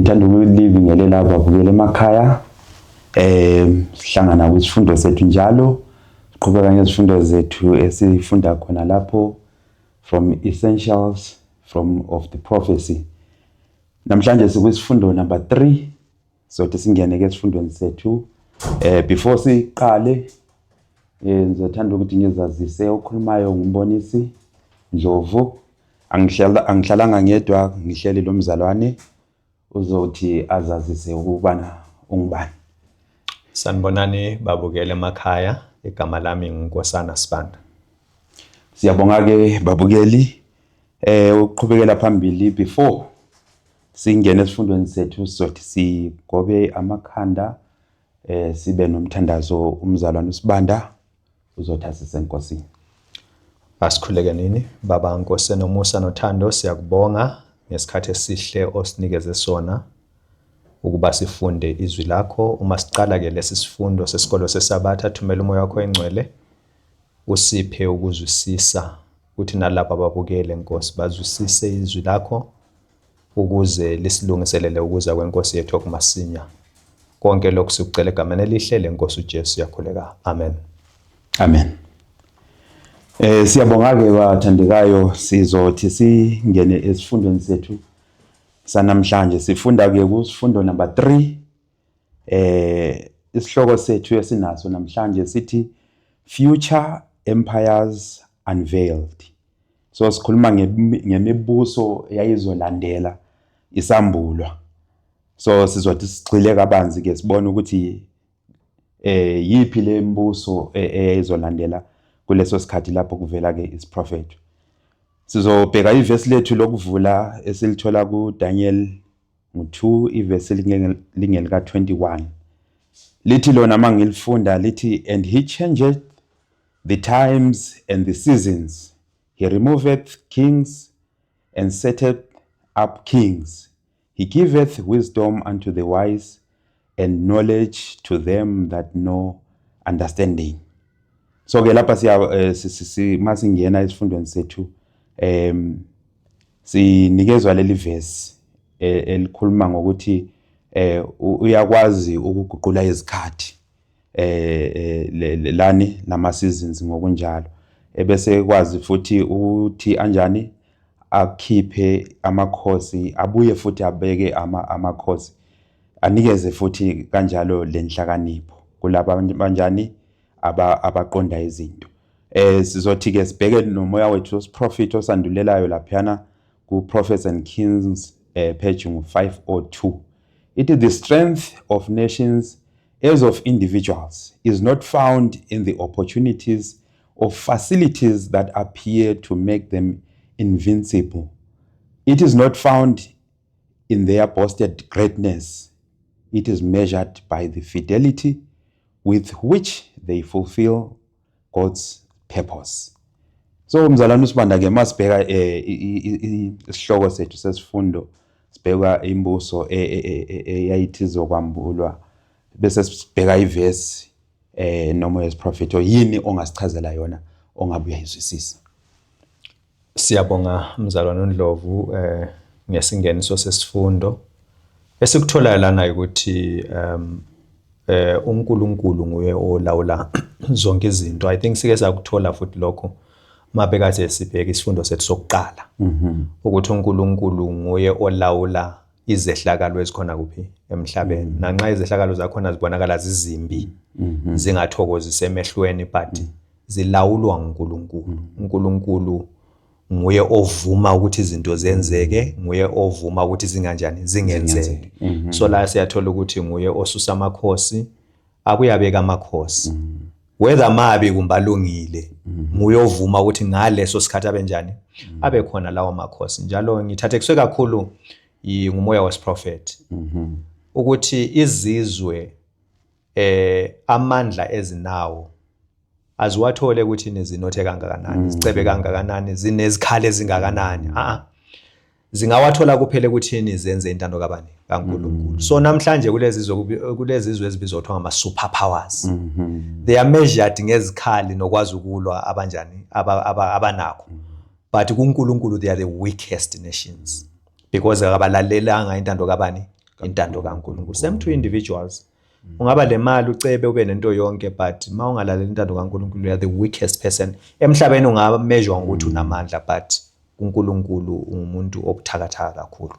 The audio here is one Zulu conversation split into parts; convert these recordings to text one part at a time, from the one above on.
Ngithanda ukulibingelela ababukeli emakhaya. Sihlangana kwisifundo sethu njalo, siqhubeka ngezifundo zethu esifunda khona lapho from Essentials from of the Prophecy. Namhlanje sikwisifundo number 3, sothi singene ke esifundweni sethu. Before siqale, ngizothanda ukuthi ngizazise. Okhulumayo nguMbonisi Ndlovu. Angihlalanga ngedwa, ngihleli lo mzalwane uzothi azazise ukubana ungubani. Sanibonani babukele emakhaya, igama lami nguNkosana Sibanda. Siyabonga ke babukeli. Ukuqhubekela phambili, before singene esifundweni sethu, sizothi sigobe amakhanda, sibe nomthandazo. Umzalwane uSibanda uzothi asisenkosini. Asikhuleke nini. Baba Nkosi enomusa nothando, siyakubonga ngesikhathi esihle osinikeze sona ukuba sifunde izwi lakho. Uma siqala ke lesi sifundo sesikolo seSabatha, thumela uMoya wakho engcwele usiphe ukuzwisisa, ukuthi nalabo ababukele, Nkosi, bazwisise izwi lakho ukuze lisilungiselele ukuza kwenkosi yethu okumasinya. Konke lokhu sikucela egameni elihle lenkosi uJesu, siyakhuleka. Amen. Amen. Siyabonga ke bathandekayo, sizothi singene esifundweni sethu sanamhlanje. Sifunda ke kusifundo number 3. Isihloko sethu esinaso namhlanje sithi Future Empires Unveiled. So sikhuluma ngemibuso eyayizolandela isambulwa. So sizothi sigxile kabanzi ke sibone ukuthi yipi le mbuso eyayizolandela kuleso sikhathi lapho kuvela ke isiprofetho. Sizobheka ivesi lethu lokuvula esilithola kuDaniel ngo2, ivesi lingelika 21. Lithi lona mangilifunda, lithi, "And he changeth the times and the seasons. He removeth kings and setteth up kings. He giveth wisdom unto the wise and knowledge to them that know understanding." So ke lapha siya masingena esifundweni sethu, sinikezwa leli verse elikhuluma ngokuthi uyakwazi ukuguqula izikhathi lani nama seasons ngokunjalo, ebese ekwazi futhi ukuthi anjani akhiphe amakhosi, abuye futhi abeke amakhosi, anikeze futhi kanjalo lenhlakanipho kulaba banjani abaqonda izinto. Sizothi ke sibheke nomoya wethu wesiprofit osandulelayo laphana ku Prophets and Kings, page 502. It is, "The strength of nations as of individuals is not found in the opportunities or facilities that appear to make them invincible. It is not found in their boasted greatness. It is measured by the fidelity with which they fulfill God's purpose." So mzalwane uSibanda ke, masibheka isihloko sethu sesifundo, sibheka imbuso eyayithi izokwambulwa, bese sibheka ivesi noma yesiprofetho, yini ongasichazela yona ongabe uyayizwisisa? Siyabonga mzalwane uNdlovu ngesingeniso sesifundo. Esikutholayo lana ukuthi uNkulunkulu nguye olawula zonke izinto. I think sike sakuthola futhi lokho mabekade sibheka isifundo sethu sokuqala, ukuthi uNkulunkulu nguye olawula izehlakalo ezikhona kuphi emhlabeni. Nanxa izehlakalo zakhona zibonakala zizimbi, zingathokozisi emehlweni, but zilawulwa nguNkulunkulu. uNkulunkulu nguye ovuma ukuthi izinto zenzeke, nguye ovuma ukuthi zinganjani, zingenzeki. So la siyathola ukuthi nguye osusa amakhosi, akuyabeka amakhosi, whether mabi kumbe alungile, nguye ovuma ukuthi ngaleso sikhathi abenjani, abe khona lawo makhosi. Njalo ngithathekiswe kakhulu ngumoya wesiprofethi ukuthi izizwe amandla ezinawo aziwathole ukuthi nezinothe kangakanani, zicebe kangakanani, zinezikhali ezingakanani, a zingawathola kuphela ekuthini zenze intando kabani? KaNkulunkulu. So namhlanje kulezi zizwe ezibizwa kuthiwa ngama super powers, they are measured ngezikhali nokwazi ukulwa abanjani abanakho, but kuNkulunkulu they are the weakest nations because akabalalelanga intando kabani? Intando kaNkulunkulu. Same to individuals. Ungaba le mali, ucebe, ube nento yonke, but uma ungalalela intando kaNkulunkulu, you are the weakest person emhlabeni. Unga-measure ngokuthi unamandla, but kuNkulunkulu ungumuntu obuthakathaka kakhulu.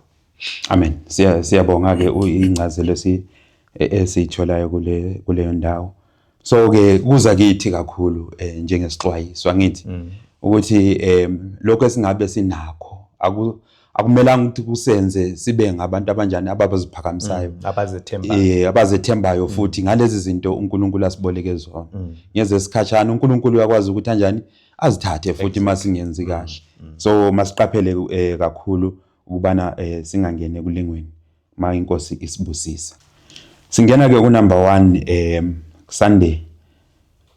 Amen. Siyabonga ke incazelo esiyitholayo kuleyo ndawo. So ke kuza kithi kakhulu njengesixwayiso, angithi, ukuthi lokho esingabe sinakho akumelanga ukuthi kusenze sibe ngabantu abanjani, abaziphakamisayo, abazethembayo. Abazethembayo futhi ngalezi zinto uNkulunkulu asiboleke zona. Ngezesikhatshana uNkulunkulu uyakwazi ukuthi anjani azithathe futhi masingenzi kahle. So masiqaphele kakhulu ukubana singangeni ekulingweni ma inkosi isibusisa. Singena ke ku number 1, Sunday.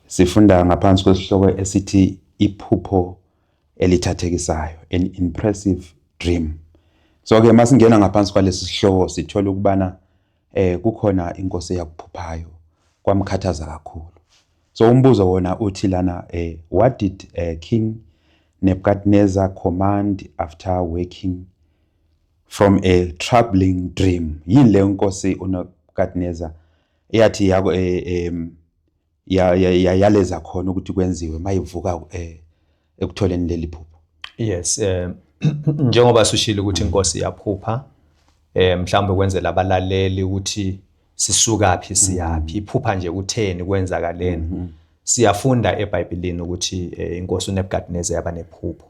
Sifunda ngaphansi kwesihloko esithi iphupho elithathekisayo, an impressive dream. So ke masingena ngaphansi kwalesi sihloko, sithola ukubana kukhona inkosi eyakuphuphayo kwamkhathaza kakhulu. So umbuzo wona uthi lana, what did King Nebuchadnezzar command after waking from a troubling dream? Yini leyo nkosi uNebuchadnezzar eyathi yako yayaleza khona ukuthi kwenziwe mayivuka ekutholeni leli phupho? Yes, njengoba sushilo ukuthi inkosi yaphupha, mhlawumbe kwenzela abalaleli ukuthi sisukaphi, siyaphi, iphupha nje kutheni, kwenzakaleni. Siyafunda eBhayibhelini ukuthi inkosi uNebuchadnezzar yaba nephupho,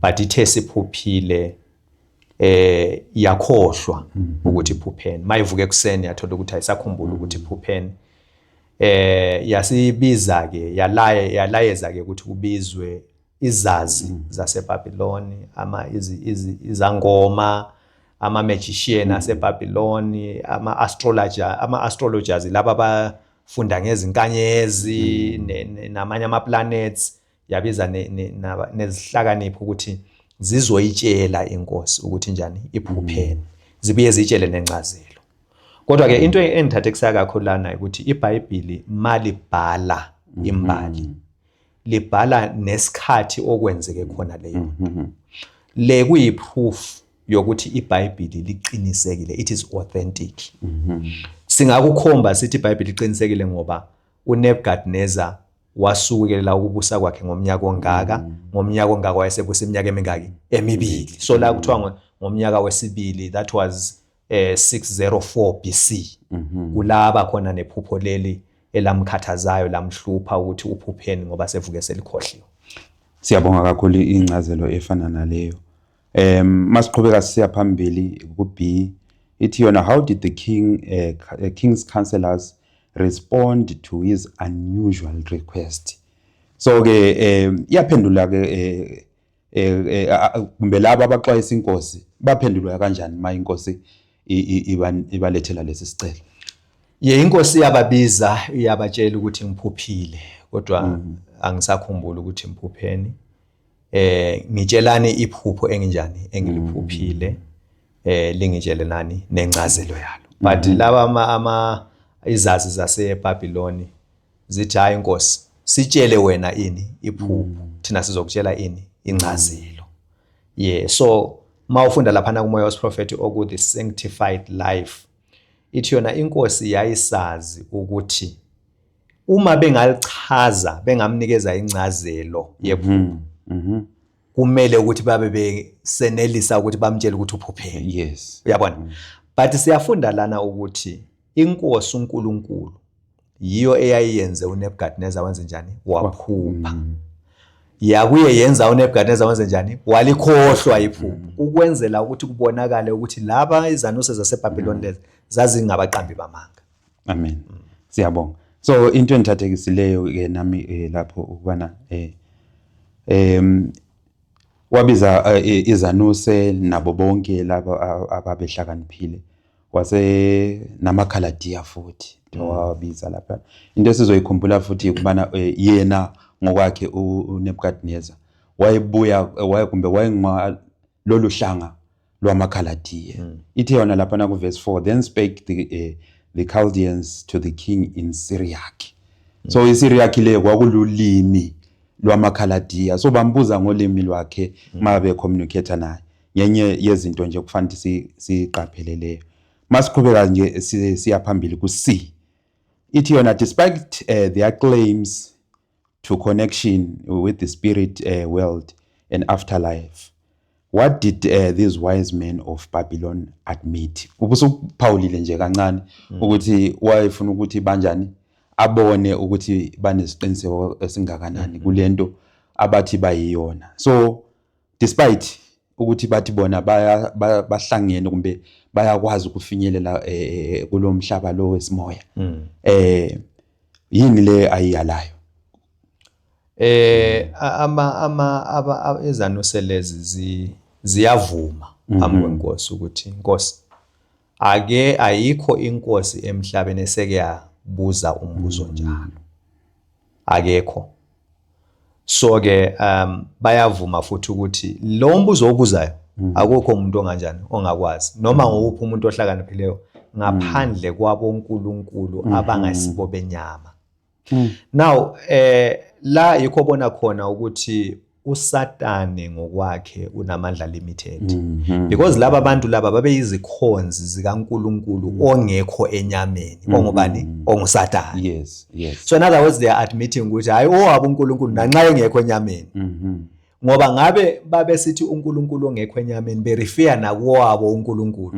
but ithe siphuphile yakhohlwa ukuthi iphupheni. Mayivuka ekuseni yathola ukuthi ayisakhumbula ukuthi iphupheni. Yasibiza ke, yalaya, yalayeza ke ukuthi kubizwe izazi zaseBabyloni, ama izangoma, ama magician aseBabyloni, ama astrologers, laba abafunda ngezinkanyezi namanye ama planets. Yabiza nezihlakaniphi ukuthi zizoyitshela inkosi ukuthi njani, iphupheni, zibuye zitshele nencazelo. Kodwa ke into engithathekisa kakhulu lana ukuthi iBhayibheli malibhala imbali, libhala nesikhathi okwenzeke khona leyo. Le kuyi-proof yokuthi iBhayibheli liqinisekile, it is authentic. Singakukhomba sithi iBhayibheli liqinisekile ngoba uNebuchadnezzar wasukela ukubusa kwakhe ngomnyaka ongaka, ngomnyaka ongaka, wayesebusa iminyaka emingaki? Emibili. So la kuthiwa ngomnyaka wesibili, that was 604 BC, kulaba khona nephupho leli elamkhathazayo, lamhlupha ukuthi uphupheni ngoba sevuke selikhohliwe. Siyabonga kakhulu incazelo efana naleyo. Masiqhubeka siya phambili ku B, ithi yona, how did the king's counselors respond to his unusual request? So ke iyaphendula ke kumbe laba abaxwayisa inkosi baphendulwa kanjani ma inkosi ibalethela lesi sicelo? Ye, inkosi iyababiza, iyabatshela ukuthi ngiphuphile, kodwa angisakhumbuli ukuthi ngiphupheni. Ngitshelani iphupho enginjani engiliphuphile, lingitshele nani nencazelo yalo. But laba ama izazi zaseBabyloni zithi, "Hayi inkosi, sitshele wena ini iphupho, thina sizokutshela ini incazelo." Yeah, so mawufunda lapha kuMoya wesiProfethi oku The Sanctified Life, ithi yona inkosi yayisazi ukuthi uma bengalichaza, bengamnikeza incazelo yephupho, kumele ukuthi babe besenelisa ukuthi bamtshele ukuthi uphupheni. Uyabona, but siyafunda lana ukuthi inkosi uNkulunkulu yiyo eyayiyenze uNebuchadnezzar wenze njani, waphupha. Yakuye yenza uNebuchadnezzar wenze njani, walikhohlwa iphupho, ukwenzela ukuthi kubonakale ukuthi laba izanuse zaseBabylon lezi zazingabaqambi bamanga. Amen. Siyabonga. So into engithathekisileyo ke nami lapho ukubana wabiza izanuse nabo bonke laba ababehlakaniphile, wase namaKhaladiya futhi wawabiza lapha. Into esizoyikhumbula futhi ukubana yena ngokwakhe uNebuchadnezzar wayebuya waye kumbe wayenga lolu hlanga lwamaKhaladiya. Ithi yona lapha na ku verse 4, "Then spake the Chaldeans to the king in Syriac." So iSyriac le kwakululimi lwamaKhaladiya, so bambuza ngolimi lwakhe uma be communicate naye. Ngenye yezinto nje kufanele siqaphele leyo. Masiqhubeka nje siya phambili ku C. Ithi yona, despite their claims to connection with the spirit world and afterlife, what did these wise men of Babylon admit? Ubusuphawulile nje kancane ukuthi wayefuna ukuthi banjani, abone ukuthi banesiqiniseko esingakanani kulento abathi bayiyona. So despite ukuthi bathi bona bahlangene kumbe bayakwazi ukufinyelela kulo mhlaba lo wesimoya, yini le ayiyalayo? Ama izanuse lezi ziyavuma phambi kwenkosi ukuthi, inkosi, ake ayikho inkosi emhlabeni eseke yabuza umbuzo njalo, akekho. So ke bayavuma futhi ukuthi lo mbuzo obuzayo akukho umuntu onganjani ongakwazi, noma ngowuphi umuntu ohlakaniphileyo ngaphandle kwabonkulunkulu abangasibo benyama. Now la yikho bona khona ukuthi uSatane ngokwakhe unamandla limited, because laba bantu laba babeyizikhonzi zikaNkulunkulu ongekho enyameni, ongubani? OnguSatane. So in other words, they are admitting ukuthi hayi, owabo uNkulunkulu nanxa engekho enyameni, ngoba ngabe babesithi uNkulunkulu ongekho enyameni be-refer nakuwabo uNkulunkulu,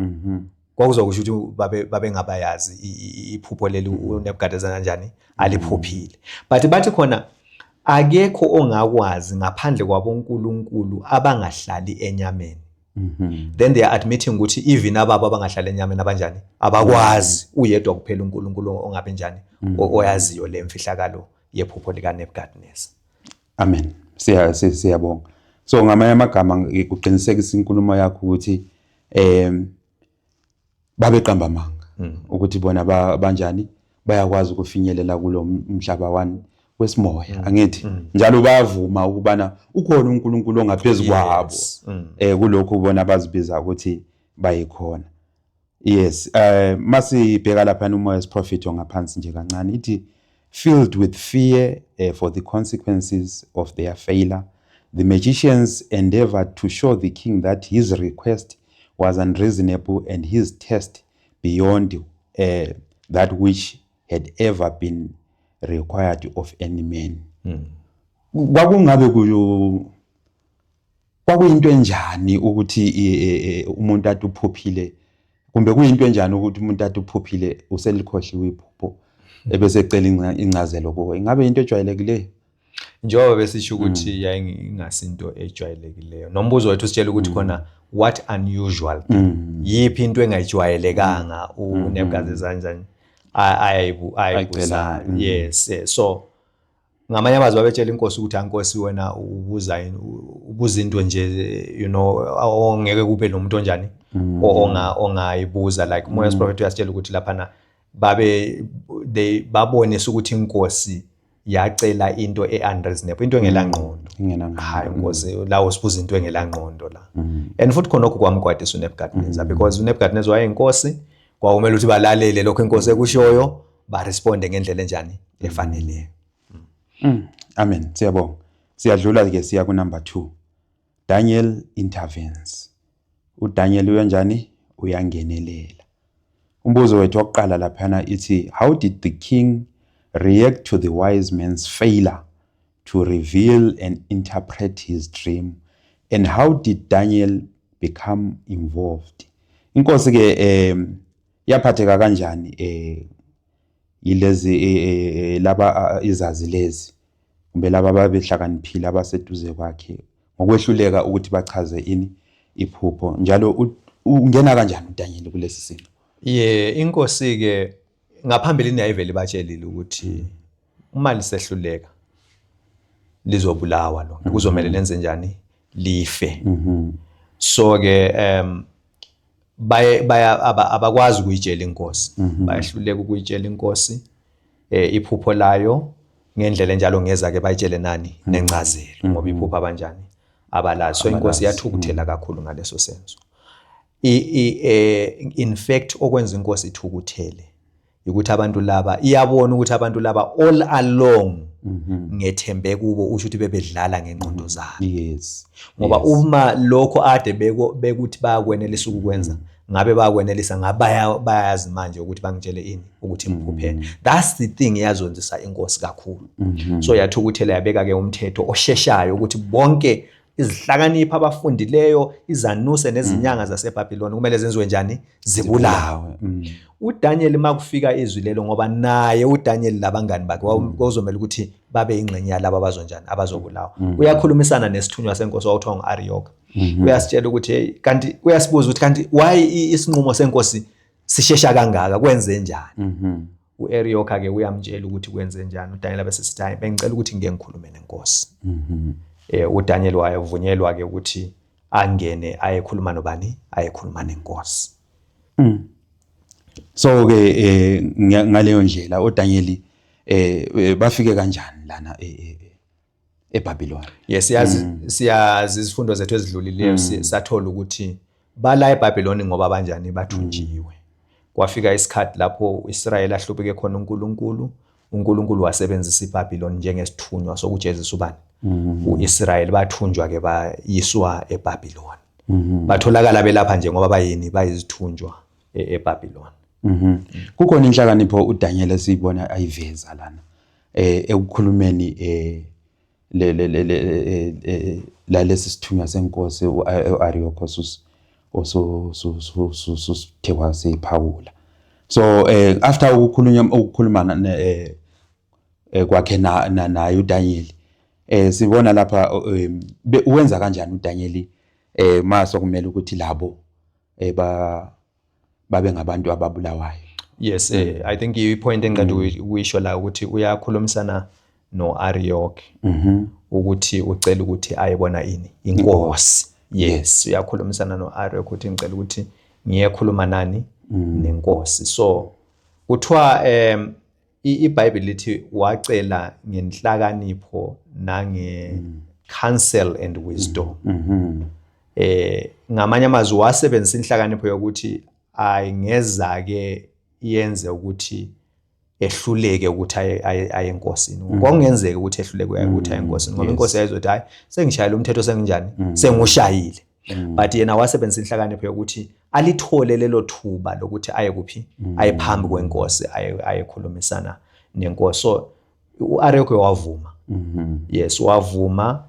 kwakuzokusho ukuthi babengabayazi iphupho leli uNebukadnezar kanjani aliphuphile. But bathi khona akekho ongakwazi ngaphandle kwabonkulunkulu abangahlali enyameni. Then they are admitting ukuthi even ababo abangahlali enyameni abanjani abakwazi, uyedwa kuphela uNkulunkulu ongabe njani oyaziyo le mfihlakalo yephupho likaNebukadnezar. Amen. Siyabonga. So ngamanye amagama kuqinisekisa inkulumo yakho ukuthi babeqamba amanga ukuthi bona banjani bayakwazi ukufinyelela kulo mhlaba wani wesimoya, angithi? Njalo bayavuma ukubana ukhona uNkulunkulu ongaphezulu kwabo kulokhu bona bazibiza ukuthi bayikhona. Yes, masibheka lapha umoya wesiprofetho ngaphansi nje kancane, ithi, filled with fear for the consequences of their failure, the magicians endeavored to show the king that his request was unreasonable and his test beyond that which had ever been required of any man. Kwakungabe kuyo kwakuyinto enjani ukuthi umuntu athi uphuphile, kumbe kuyinto enjani ukuthi umuntu athi uphuphile uselikhohliwe iphupho ebese ecela incazelo kuwe? Ingabe into ejwayelekileyo? Njengoba besisho ukuthi yayingasinto ejwayelekileyo, nombuzo wethu usitshela ukuthi khona what unusual thing, yiphi into engayijwayelekanga uNebukadnezar kanjani ayibuzayo. Yes, so ngamanye amazwi babetshela inkosi ukuthi, ankosi, wena ubuza yini? Ubuza into nje ongeke kube nomuntu onjani ongayibuza. Like umoya wesiprofethi uyasitshela ukuthi laphana babe they babonisa ukuthi inkosi yacela into e-unreasonable, into engelangqondo. Ingenangqondo. Hayi nkosi, la usibuza into engelangqondo la. And futhi khonokho kwamkwatisa uNebukadnezar, because uNebukadnezar wayeyinkosi, kwakumele ukuthi balalele lokho inkosi ekushoyo, baresponde ngendlela enjani efaneleyo. Amen. Siyabonga. Siyadlula ke siya ku number 2. Daniel intervenes. UDaniel uyanjani? Uyangenelela. Umbuzo wethu wokuqala laphana ithi, how did the king react to the wise man's failure to reveal and interpret his dream, and how did Daniel become involved? Inkosi ke yaphatheka kanjani yilezi laba izazi lezi kumbe laba ababehlakaniphile abaseduze kwakhe ngokwehluleka ukuthi bachaze ini iphupho, njalo ungena kanjani uDaniel kulesi simo? Ye, inkosi ke ngaphambilini yayivele ibatshelile ukuthi uma lisehluleka lizobulawa lonke, kuzomele lenze njani, life. So ke baye baya abakwazi ukuyitshela inkosi, bayahluleka ukuyitshela inkosi iphupho layo ngendlela enjalo, ngeza ke bayitshele nani nencazelo, ngoba iphupho abanjani abalazi. So inkosi yathukuthela kakhulu ngaleso senzo. In fact, okwenza inkosi ithukuthele ukuthi abantu laba, iyabona ukuthi abantu laba all along ngethembe kubo, usho ukuthi bebedlala ngengqondo zabo, ngoba uma lokho ade beko bekuthi bayakwenelisa ukukwenza. Ngabe bakwenelisa, ngabe bayazi manje ukuthi bangitshele ini, ukuthi ngiphupheni. That's the thing eyazondisa inkosi kakhulu. So yathukuthela, yabeka ke umthetho osheshayo ukuthi bonke izihlakaniphi, abafundileyo, izanuse nezinyanga zaseBhabhiloni kumele zenziwe njani? Zibulawe. UDaniel, makufika izwi lelo, ngoba naye uDaniel labangani bakhe kwakuzomela ukuthi babe ingxenye yalabo abazonjani, abazobulawa. Uyakhulumisana nesithunywa senkosi owawuthiwa ngu-Arioch. Uyasitshela ukuthi, hey, kanti uyasibuza ukuthi kanti why isinqumo senkosi sishesha kangaka, kwenze njani? U-Arioch ke uyamtshela ukuthi kwenze njani. UDaniel abese sithi, hayi, bengicela ukuthi ngike ngikhulume nenkosi. UDaniel wayevunyelwa ke ukuthi angene ayekhuluma nobani? Ayekhuluma nenkosi. So ke ngaleyo ndlela oDaniel bafike kanjani lana eBabylon? Yes, siyazi, siyazi izifundo zethu ezidlulileyo, sathola ukuthi bala eBhabhiloni ngoba banjani? Bathunjiwe. Kwafika isikhathi lapho uIsrayeli ahlubeke khona uNkulunkulu. UNkulunkulu wasebenzisa iBhabhiloni njengesithunywa sokujezisa ubani? UIsrayeli. Bathunjwa ke, bayiswa eBhabhiloni. Batholakala belapha nje ngoba bayini? Bayizithunjwa eBhabhiloni. Kukhona inhlakanipho uDaniel esiyibona ayiveza lana ekukhulumeni le le le le lalesi sithunywa senkosi uArioch osusithe kwasiphawula. So after ukukhulunywa ukukhuluma kwakhe na naye uDaniel, sibona lapha wenza kanjani uDaniel maso kumele ukuthi labo ba babe ngabantu ababulawayo? Yes, I think i-point engicela ukuyisho la ukuthi uyakhulumisana no-Arioch ukuthi ucela ukuthi ayebona ini? Inkosi. Yes, uyakhulumisana no-Arioch ukuthi ngicela ukuthi ngiyekhuluma nani? Nenkosi. So kuthiwa iBhayibheli lithi wacela ngenhlakanipho nange counsel and wisdom. Ngamanye amazwi, wasebenzisa inhlakanipho yokuthi ayingeza ke yenze ukuthi ehluleke ukuthi aye enkosini. Kwakungenzeka ukuthi ehluleke ukuthi aye enkosini, ngoba inkosi yayizothi, hayi, sengishayile umthetho, senginjani, sengushayile. But yena wasebenzisa inhlakanipho yokuthi alithole lelo thuba lokuthi aye kuphi? Aye phambi kwenkosi, ayekhulumisana nenkosi. So u-Arioch wavuma. Yes, wavuma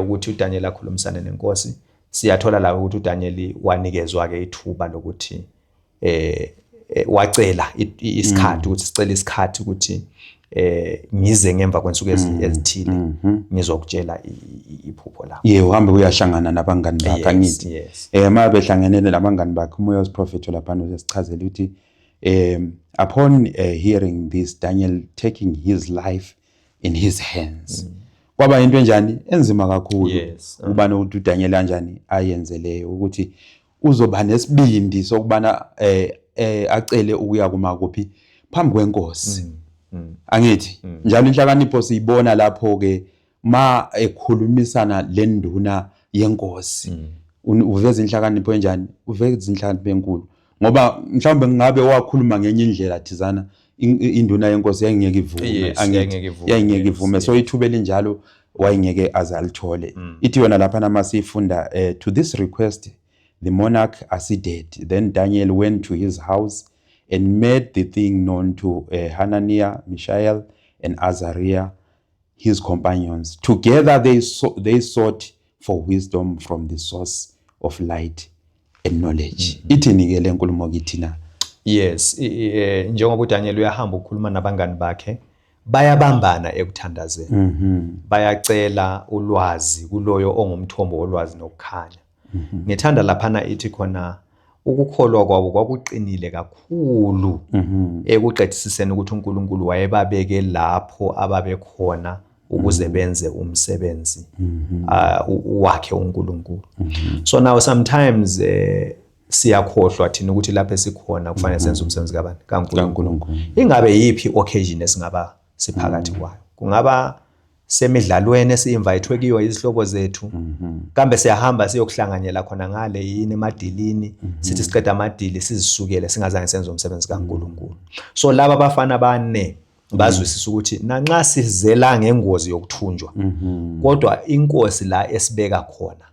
ukuthi uDaniel akhulumisane nenkosi. Siyathola la ukuthi uDaniel wanikezwa ke ithuba lokuthi wacela isikhathi, ukuthi sicela isikhathi ukuthi ngize ngemva kwensuku ezithile ngizokutshela iphupho lakho. Ye, uhambe uyahlangana nabangani bakhe. Angithi? Yes. Ma behlangene nabangani bakhe, umoya wesiprofetho lapha uyasichazela ukuthi upon hearing this, Daniel, taking his life in his hands. Kwaba into enjani? Enzima kakhulu. Ukubana ukuthi uDaniel kanjani ayenze leyo, ukuthi uzoba nesibindi sokubana acele ukuya kuma kuphi? Phambi kwenkosi. Angithi njalo inhlakanipho siyibona lapho ke ma ekhulumisana lenduna yenkosi. Uveza inhlakanipho enjani? Uveza inhlakanipho enkulu, ngoba mhlawumbe ngabe wakhuluma ngenye indlela thizana, induna yenkosi yayingeke ivume. Angithi? Yayingeke ivume. Yayingeke ivume. So ithuba elinjalo wayengeke aze alithole. Ithi yona lapha namasifunda, to this request the monarch acceded. Then Daniel went to his house and made the thing known to Hananiah, Mishael and Azariah, his companions. Together they sought for wisdom from the source of light and knowledge. Ithini ke le nkulumo kithina? Yes, njengoba uDaniel uyahamba ukukhuluma nabangani bakhe, bayabambana ekuthandazeni. Bayacela ulwazi kuloyo ongumthombo wolwazi nokukhanya. Ngithanda laphana ithi khona ukukholwa kwabo kwakuqinile kakhulu ekuqedisiseni ukuthi uNkulunkulu wayebabeke lapho ababekhona ukuze benze umsebenzi wakhe uNkulunkulu. So now sometimes siyakhohlwa thina ukuthi lapho esikhona kufanele senze umsebenzi kabani? KaNkulunkulu. KaNkulunkulu. Ingabe yiphi occasion esingaba siphakathi kwayo? Kungaba semidlalweni esi-invitwe kiyo izihlobo zethu, kambe siyahamba siyokuhlanganyela khona ngale yini emadilini, sithi siqeda amadili sizisukele singazange senze umsebenzi kaNkulunkulu. So laba bafana bane bazwisisa ukuthi nanxa sizela ngengozi yokuthunjwa, kodwa inkosi la esibeka khona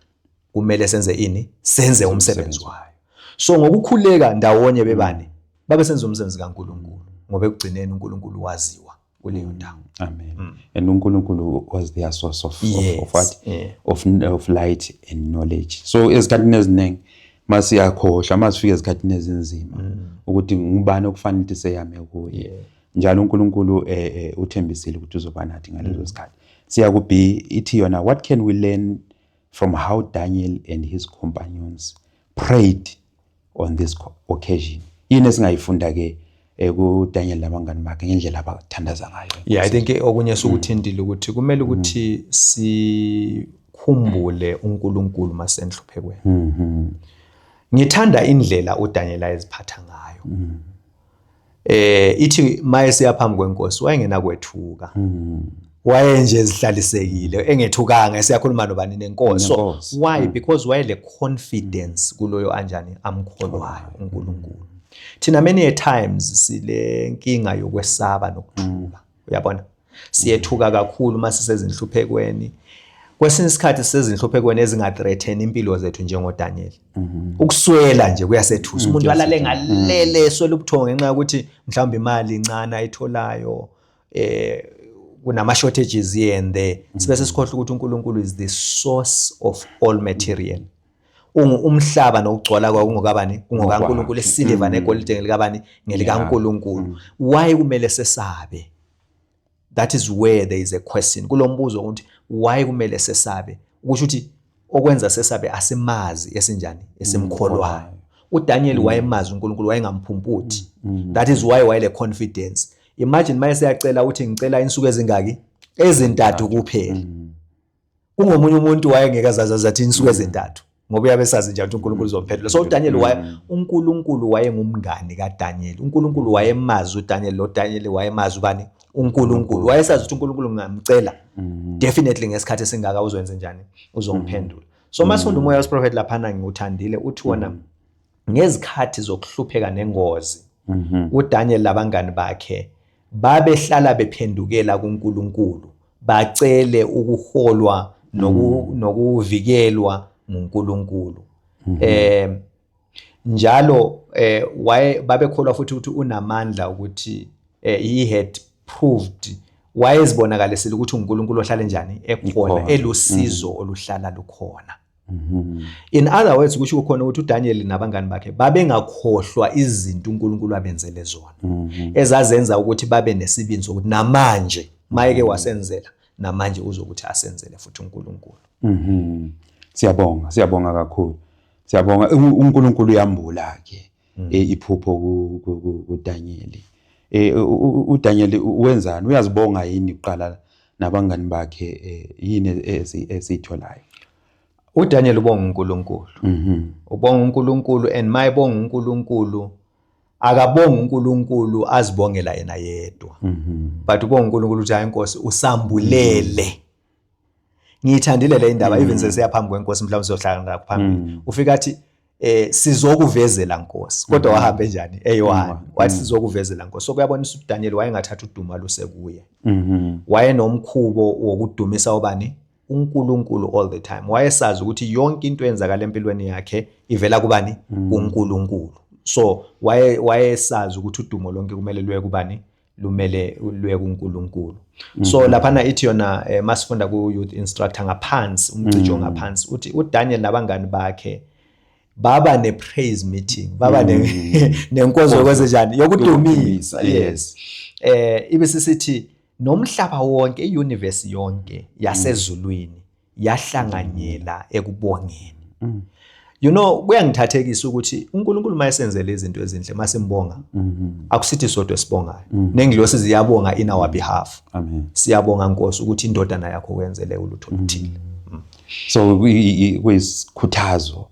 kumele senze ini? Senze umsebenzi wayo. So ngokukhuleka ndawonye bebane babesenza umsebenzi kaNkulunkulu, ngoba ekugcineni uNkulunkulu waziwa kuleyo ndawo. Amen. And uNkulunkulu was their source of what? Of light and knowledge. So ezikhathini eziningi masiyakhohlwa, masifika ezikhathini ezinzima, ukuthi ngubani okufanele ukuthi seyame kuye. Njalo uNkulunkulu uthembisile ukuthi uzoba nathi ngalezo sikhathi. Siya ku B, ithi yona, "What can we learn from how Daniel and his companions prayed on this occasion?" Yini esingayifunda ke ku Daniel nabangani bakhe ngendlela abathandaza ngayo? Yeah, I think okunye sukuthintile ukuthi kumele ukuthi sikhumbule uNkulunkulu masenhluphekweni. Ngithanda indlela uDaniel ayeziphatha ngayo. Ithi maye siya phambi kwenkosi, wayengenakwethuka. Waye nje ezihlalisekile, engethukanga, esiyakhuluma nobani? Nenkosi. So Nenkosi. why? Because wayele confidence kuloyo anjani amkholwayo, uNkulunkulu. Thina many a times sile nkinga yokwesaba nokuthuka. Uyabona? Siyethuka kakhulu uma sisezinhluphekweni. Kwesinye isikhathi sisezinhluphekweni ezingathreaten impilo zethu njengoDaniel. Ukuswela nje kuyasethusa. Umuntu alale ngalele eswela ubuthongo ngenxa yokuthi mhlawumbe imali incane ayitholayo, kunama shortages here and there. Sibe sesikhohlwa ukuthi uNkulunkulu is the source of all material. Umhlaba nokugcwala kwawo kungokabani? KungokaNkulunkulu. Isiliva negolide ngelikabani? NgelikaNkulunkulu. Why kumele sesabe? That is where there is a question kulo mbuzo, ukuthi why kumele sesabe? Ukusho ukuthi okwenza sesabe, asimazi esinjani esimkholwayo. uDaniel wayemazi uNkulunkulu, wayengamphumputhi. That is why wayele confidence. Imagine maye seyacela, uthi, "Ngicela insuku ezingaki? Ezintathu kuphela." Kungomunye umuntu wayengeke azazi athi insuku ezintathu, ngoba uyabe sazi nje ukuthi uNkulunkulu uzomphendula. So uDaniel waye uNkulunkulu wayengumngani kaDaniel. uNkulunkulu wayemazi uDaniel, lo Daniel wayemazi ubani? uNkulunkulu. Wayesazi ukuthi uNkulunkulu ngingamcela, definitely ngesikhathi esingaka uzowenza njani? Uzongiphendula. So masifunda umoya wesiprofeti laphana, ngiwuthandile, uthi wona ngezikhathi zokuhlupheka nengozi, uDaniel labangani bakhe babehlala bephendukela kuNkulunkulu, bacele ukuholwa nokuvikelwa nguNkulunkulu. Njalo waye babekholwa futhi ukuthi unamandla, ukuthi he had proved, wayezibonakalisile ukuthi uNkulunkulu ohlala njani ekhona, Ikhona. elusizo oluhlala lukhona. In other words, kusho khona ukuthi uDaniel nabangani bakhe babengakhohlwa izinto uNkulunkulu abenzele zona, ezazenza ukuthi babe nesibindi sokuthi namanje mayeke wasenzela, namanje uzokuthi asenzele futhi uNkulunkulu. Siyabonga, siyabonga kakhulu. Siyabonga. uNkulunkulu uyambula ke iphupho kuDaniel. uDaniel wenzani? Uyazibonga yini kuqala nabangani bakhe? Yini esiyitholayo? uDaniel ubonga uNkulunkulu. Ubonga uNkulunkulu, and mayebonga uNkulunkulu, akabonga uNkulunkulu azibongela yena yedwa, but ubonga uNkulunkulu ukuthi, "Hayi Nkosi, usambulele." Ngiyithandile le indaba, even sesiya phambi kwenkosi, mhlawumbe sizohlangana lapho phambili. Ufika athi, "Sizokuvezela Nkosi," kodwa wahamba enjani? Eyi-one. Wathi, "Sizokuvezela Nkosi." So kuyabonisa ukuthi uDaniel wayengathatha udumo alusekuye. Wayenomkhubo wokudumisa ubani? uNkulunkulu all the time. Wayesazi ukuthi yonke into eyenzakala empilweni yakhe ivela kubani? KuNkulunkulu. So wayesazi ukuthi udumo lonke kumele luye kubani? Lumele luye kuNkulunkulu. So laphana ithi yona, masifunda ku youth instructor ngaphansi, umcijo ngaphansi, uthi uDaniel nabangani bakhe baba ne praise meeting, baba nenkonzo yokwenzenjani? Yokudumisa. Yokudumisa. Yes. Ibe sisithi nomhlaba wonke, iuniverse yonke yasezulwini yahlanganyela ekubongeni. Kuyangithathekisa ukuthi uNkulunkulu mayesenzele izinto ezinhle, masimbonga, akusithi sodwa esibongayo, nengilosi ziyabonga in our behalf. Amen. "Siyabonga Nkosi ukuthi indodana yakho wenzele ulutho oluthile." So kuyisikhuthazo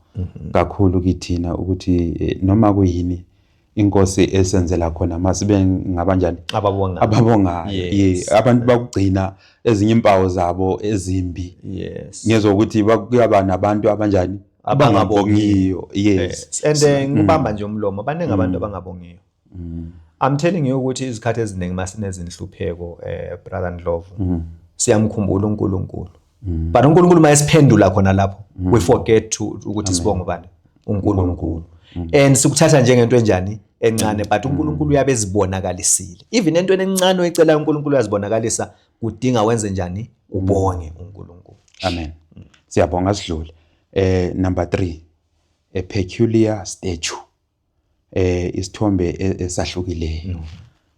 kakhulu kithina ukuthi noma kuyini inkosi esenzela khona, masibe ngabanjani? Ababonga. Ababongayo. Yes. Yeah, abantu bakugcina ezinye impawu zabo ezimbi ngezokuthi kuyaba nabantu abanjani? Abangabongiyo, yes. Yes. And ngibamba nje umlomo, baningi abantu abangabongiyo. I'm telling you ukuthi izikhathi eziningi masinezinhlupheko, brother Ndlovu, siyamkhumbula uNkulunkulu. But uNkulunkulu mayesiphendula khona lapho, we forget to ukuthi sibonge ubani? uNkulunkulu. And sikuthatha njengento enjani encane, but uNkulunkulu uyabe ezibonakalisile. Even entweni encane oyicelayo uNkulunkulu uyazibonakalisa, kudinga wenze njani? Ubonge uNkulunkulu. Amen. Siyabonga, sidlule. Number 3, a peculiar statue. Isithombe esahlukileyo.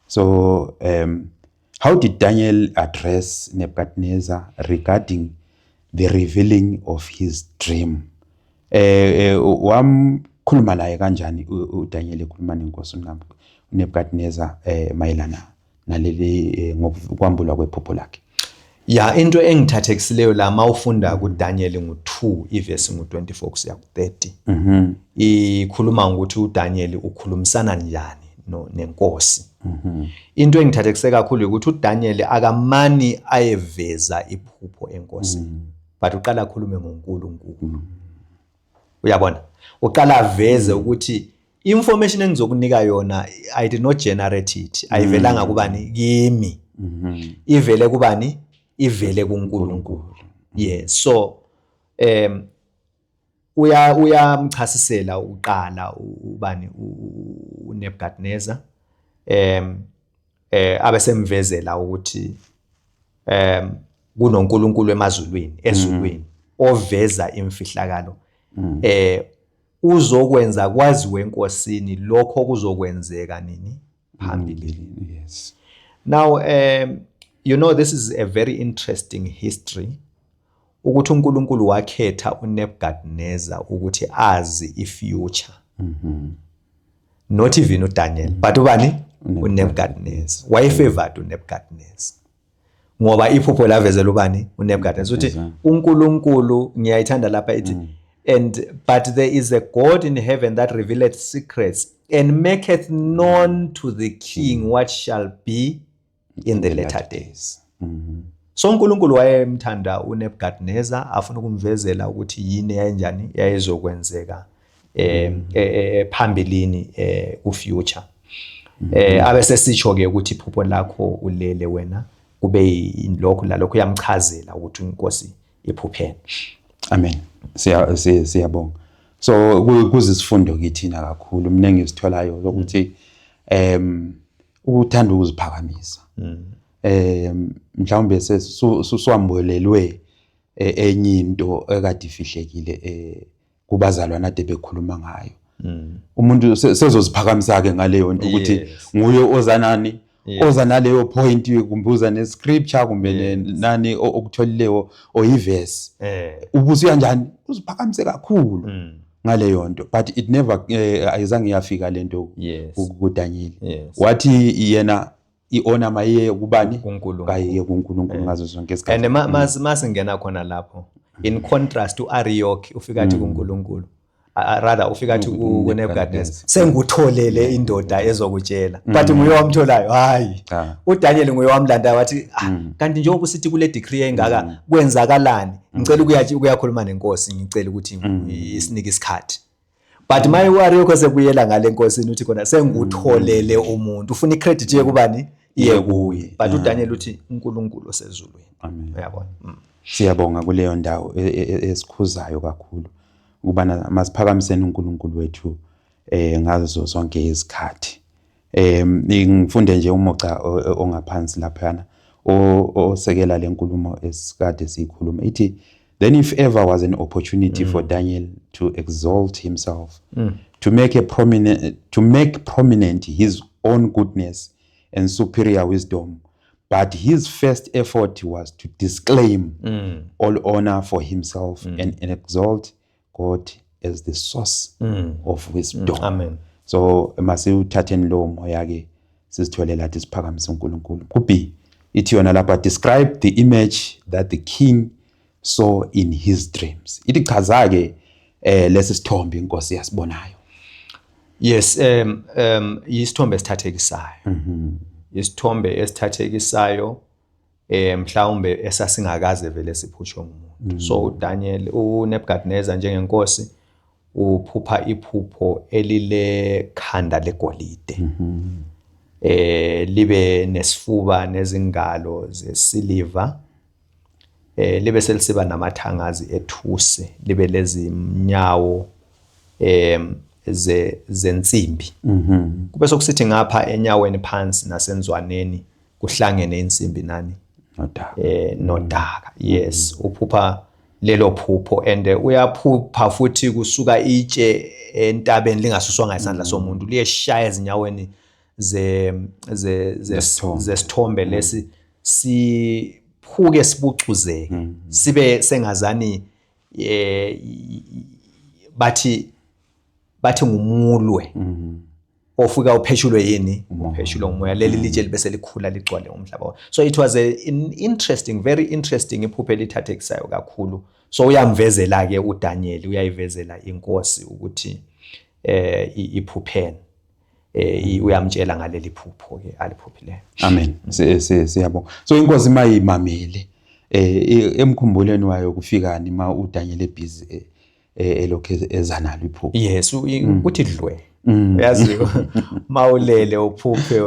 So how did Daniel address Nebuchadnezzar regarding the revealing of his dream? Wamkhuluma naye kanjani uDaniel ekhuluma nenkosi uNebuchadnezzar mayelana naleli ngokwambulwa kwephupho lakhe? Ya, into engithathekisileyo la mawufunda kuDaniel ngu2 ivesi ngu24 kusiya ku30, ikhuluma ngokuthi uDaniel ukhulumisana njani no nenkosi. Into engithathekise kakhulu ukuthi uDaniel akamani ayeveza iphupho enkosini, but uqala akhulume ngoNkulunkulu. Uyabona, uqala aveze ukuthi information engizokunika yona, I did not generate it, ayivelanga kubani? Kimi. Ivele kubani? Ivele kuNkulunkulu. Yes, so uyamchasisela uqala ubani, uNebuchadnezzar, abesemvezela ukuthi kunoNkulunkulu emazulwini, ezulwini, oveza imfihlakalo, uzokwenza kwaziwe enkosini lokho kuzokwenzeka nini phambili. Now this is a very interesting history ukuthi uNkulunkulu wakhetha uNebuchadnezzar ukuthi azi ifuture, not even uDaniel, but ubani? UNebuchadnezzar. Wayefavored uNebuchadnezzar ngoba iphupho lavezela ubani? UNebuchadnezzar, uthi uNkulunkulu, ngiyayithanda lapha, ithi, "And but there is a God in heaven that revealeth secrets and maketh known to the king what shall be in the latter days." So uNkulunkulu wayemthanda uNebuchadnezzar, afuna ukumvezela ukuthi yini yayenjani yayizokwenzeka phambilini, ku future. Abe sesitsho ke ukuthi iphupho lakho ulele wena kube lokhu lalokhu, uyamchazela ukuthi inkosi iphuphene. Amen. Siyabonga. So kuzisifundo kithina kakhulu mina engisitholayo ukuthi ukuthanda ukuziphakamisa. Mhlawumbe sesuwambulelwe enye into ekade ifihlekile kubazalwana ade bekhuluma ngayo. Umuntu sezoziphakamisa ke ngaleyo nto ukuthi nguye ozanani, oza naleyo point, kumbe uza ne-scripture, kumbe nani okutholileyo oyivesi, ubusuya kanjani uziphakamise kakhulu ngaleyo nto, but it never ayizange yafika lento kuDaniel. Wathi yena i-honor mayiye kubani? KuNkulunkulu. Kayiye kuNkulunkulu ngazo zonke isikhathi. And masingena khona lapho, in contrast uArioch ufika athi kuNkulunkulu, rather ufika athi kuNebuchadnezzar, "Sengutholele indoda ezokutshela," but nguye wamtholayo, hayi. Cha. uDaniel nguye wamlanda, wathi, "Ah, kanti njengoba usithi kule decree engaka, kwenzakalani? Ngicela ukuyakhuluma nenkosi, ngicela ukuthi isinike isikhathi." But maye uArioch sebuyela ngale nkosini, uthi khona, "Sengutholele umuntu." Ufuna icredit iye kubani? Iye kuye. But uDaniel uthi uNkulunkulu osezulwini. Amen. Uyabona. Siyabonga kuleyo ndawo esikhuzayo kakhulu ukubana masiphakamiseni uNkulunkulu wethu ngazo zonke izikhathi. Ngifunde nje umuca ongaphansi laphana osekela lenkulumo esikade siyikhuluma, ithi, "Then if ever was an opportunity for Daniel to exalt himself, to make prominent his own goodness and superior wisdom, but his first effort was to disclaim all honor for himself and exalt God as the source of wisdom." Amen. So masiwuthatheni lowo moya ke, sizithole lathi siphakamise uNkulunkulu. Ku-B ithi yona lapha, "Describe the image that the king saw in his dreams." Ithi chaza ke lesi sithombe inkosi yasibonayo. Yes, isithombe esithathekisayo. Isithombe esithathekisayo mhlawumbe esasingakaze vele siphutshwe ngumuntu. So uDaniel, uNebuchadnezzar njengenkosi uphupha iphupho elile khanda legolide. Libe nesifuba nezingalo zesiliva. Libe selisiba namathangazi ethusi, libe lezinyawo Zensimbi. Kube sokusithi ngapha enyaweni phansi nasenzwaneni kuhlangene insimbi nani? Nodaka. Nodaka, yes. Uphupha lelo phupho and uyaphupha futhi kusuka itshe entabeni lingasuswa ngesandla somuntu, liyeshaya ezinyaweni ze ze Zesithombe. Zesithombe lesi, siphuke, sibucuzeke, sibe sengazani bathi ngumulwe ofika upheshulwe yini? Upheshulwe ngumoya. Leli litshe libese likhula ligcwale umhlaba wonke. So it was an interesting, very interesting iphupho elithathekisayo kakhulu. So uyamvezela ke uDaniel, uyayivezela inkosi ukuthi iphupheni, uyamtshela ngaleli phupho ke aliphuphileyo. Amen. Siyabonga. So inkosi mayimamele, emkhumbulweni wayo kufikani ma uDaniel ebusy elokhu eza nalo iphupho? Yes, uthi dlwe, uyazi mawulele uphuphe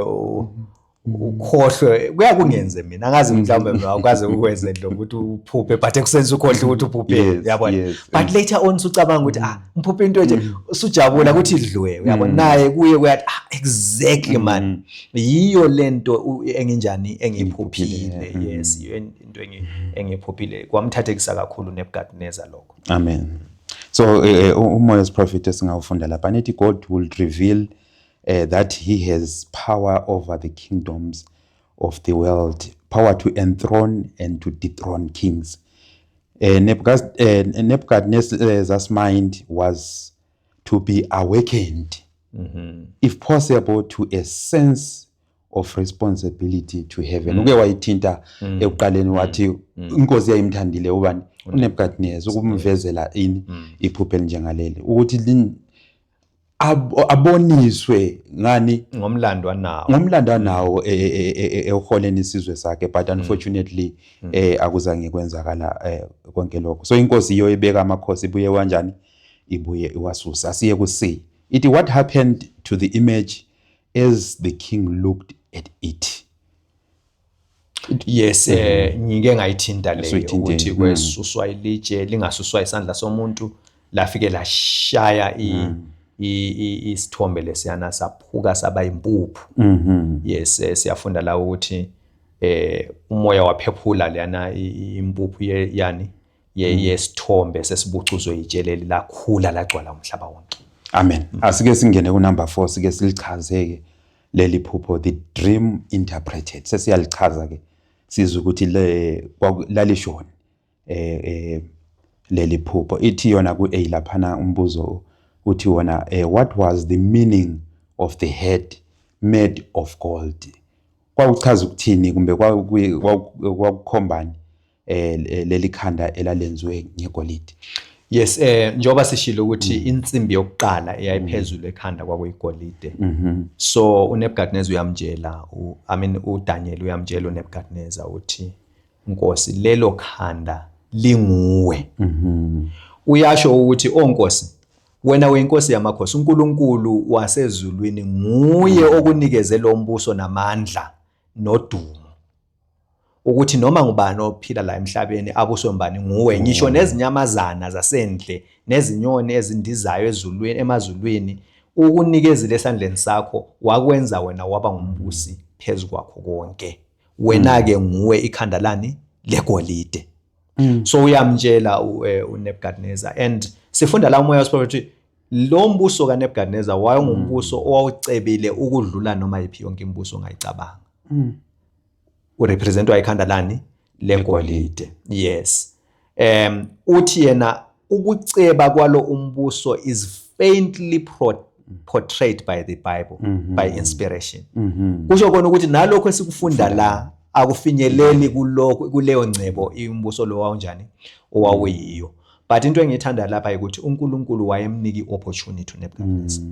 ukhohlwe, kuyakungenze mina, angazi mhlawumbe mina awukaze ukwenze lo ukuthi uphuphe but ekuseni ukhohlwe ukuthi uphuphe. Uyabona? But later on usucabanga ukuthi, ah, ngiphuphe into nje, usujabula ukuthi dlwe, uyabona? Naye kuye kuyathi, ah, exactly man, yiyo lento enginjani engiyiphuphile. Yes, yiyo into engiyiphuphile. Kwamthathekisa kakhulu Nebuchadnezzar lokho. Amen. So umoya wesiprofeti esingawufunda lapha nithi God will reveal that he has power over the kingdoms of the world, power to enthrone and to dethrone kings. Nebuchadnezzar's mind was to be awakened, if possible, to a sense of responsibility to heaven. Uke wayithinta ekuqaleni, wathi inkosi yayimthandile ubani? UNebuchadnezzar, ukumvezela ini? Iphupho elinjengaleli, ukuthi aboniswe ngani? Ngomlando anawo. Ngomlando anawo eholeni isizwe sakhe, but unfortunately akuzange kwenzakala konke lokho. So inkosi iyo ibeka amakhosi, ibuye kanjani? Ibuye iwasusa. Asiye ku C. Ithi, what happened to the image as the king looked at it? Yes, ngike ngayithinta leyo Usuyithintile. ukuthi kwesuswa ilitshe lingasuswa isandla somuntu, lafike lashaya isithombe lesiyana, saphuka saba impuphu. Yes, siyafunda la ukuthi umoya waphephula leyana impuphu yani yesithombe sesibucuzwe itsheleli, lakhula lagcwala umhlaba wonke. Amen. Asike singene ku number 4, sike silichazeke leli phupho, the dream interpreted. Sesiyalichaza ke, sizwe ukuthi le lalishoni leli phupho. Ithi yona ku A laphana, umbuzo uthi wona, what was the meaning of the head made of gold? Kwakuchaza ukuthini kumbe kwakukhombani leli khanda elalenziwe ngegolide? Yes, njengoba sishilo ukuthi insimbi yokuqala eyayiphezulu ekhanda kwakuyigolide. So uNebuchadnezzar uyamtshela, I mean uDaniel uyamtshela uNebuchadnezzar, uthi, Nkosi, lelo khanda linguwe. Uyasho ukuthi, oh Nkosi, wena uyinkosi yamakhosi, uNkulunkulu wasezulwini nguye okunikeze lo mbuso namandla nodumo, ukuthi noma ngubani ophila la emhlabeni abuswe ngubani? Nguwe. Ngisho nezinyamazana zasendle nezinyoni ezindizayo ezulwini, emazulwini, ukunikezile esandleni sakho, wakwenza wena waba ngumbusi phezu kwakho konke. Wena-ke nguwe ikhanda lani? Legolide. So uyamtshela uNebuchadnezzar and sifunda la umoya wesiprofethi, lo mbuso kaNebuchadnezzar wayengumbuso owawucebile ukudlula noma yiphi yonke imibuso ongayicabanga. Urepresentwa ikhanda lani? Legolide. Yes, uthi yena ukuceba kwalo umbuso is faintly portrayed by the Bible by inspiration. Kusho kona ukuthi nalokho esikufunda la akufinyeleli kulokho, kuleyo ngcebo imbuso lo wawunjani, owawuyiyo. But into engiyithanda lapha ukuthi uNkulunkulu wayemnika i-opportunity uNebuchadnezzar,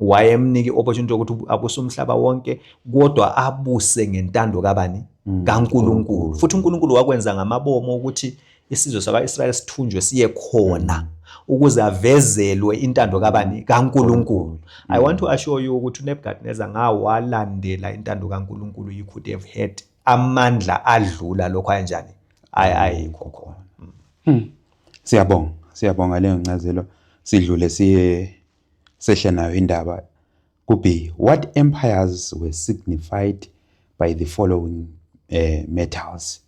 wayemnika i-opportunity yokuthi abuse umhlaba wonke, kodwa abuse ngentando kabani? KaNkulunkulu. Futhi uNkulunkulu wakwenza ngamabomo ukuthi isizwe sakwa-Israyeli sithunjwe siye khona ukuze avezelwe intando kabani? KaNkulunkulu. I want to assure you ukuthi uNebuchadnezzar ngawalandela intando kaNkulunkulu, you could have had amandla adlula lokho anjani ayikho khona. Siyabonga, siyabonga leyo ncazelo. Sidlule siye Sehle nayo indaba ku-B. What empires were signified by the following metals?